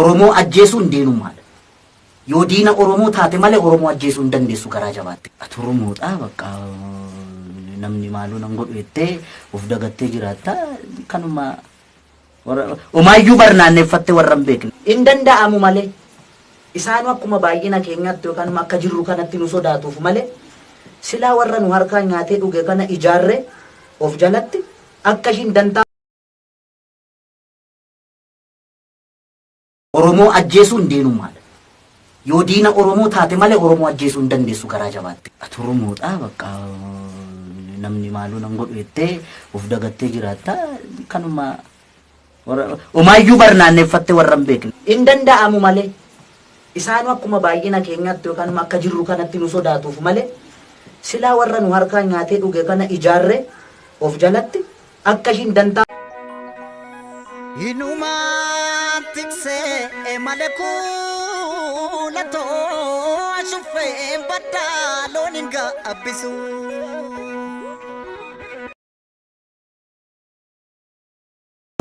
Oromoo ajjeesuun diinummaadha. Yoo diina Oromoo taate malee Oromoo ajjeesuu hin dandeessu garaa jabaatte. Ati Oromoodha bakka namni maaluu nan godhu jettee of dagattee jiraatta kanuma omaayyuu barnaanneeffatte warra hin beekne. Hin danda'amu malee isaanuu akkuma baay'ina keenyaatti yookaan akka jirru kanatti nu sodaatuuf malee silaa warra nu harkaa nyaatee dhuge kana ijaarree of jalatti akka ishiin dantaa Oromoo ajjeesuun diinummaadha. Yoo diina Oromoo taate malee Oromoo ajjeesuu hin dandeessu garaa jabaatte. Ati Oromoodha bakka namni maaluu nan godhu jettee of dagattee jiraatta kanuma omaayyuu barnaanneeffatte warra hin beekne. Hin danda'amu malee isaanuu akkuma baay'ina keenyaatti yookaan akka jirru kanatti nu sodaatuuf malee silaa warra nu harkaa nyaatee dhuge kana ijaarree of jalatti akka ishiin dantaa Inumaan tiksee malee kuulatoo ashuffeen baddaa loon hin gaabbisu.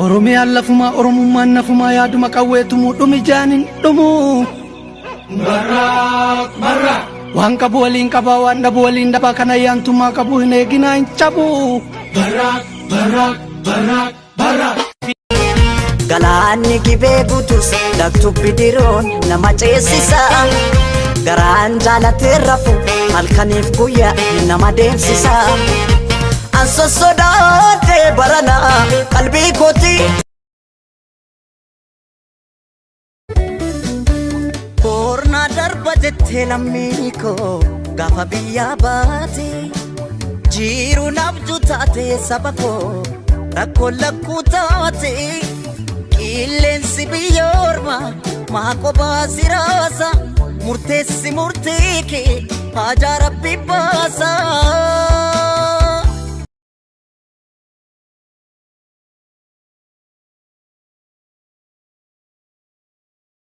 Oromiyaan lafumaa Oromummaan nafumaa yaaduma qawweetumuu dhumi jaanin dhumuu. Barraaq barraaq. Waan qabu waliin qabaa waan dhabu waliin dhabaa kan ayyaantummaa qabu hin eeginaa hin cabu. Barraaq barraaq barraaq barraaq. Galaanni gibee guutus lagtu bidiroon nama ceesisa. Garaan jaalatee rafu halkaniif guyyaa nama deemsisa. An sossodaatee barana qalbii kooti. Boornaa darba jettee lammii koo gaafa biyyaa baate. Jiru nabju taate saba koo rakkoo lakkuu taate. Qilleensi biyya ormaa maa kophaa si raasa murteessi murtii kee haajaa rabbi baasa.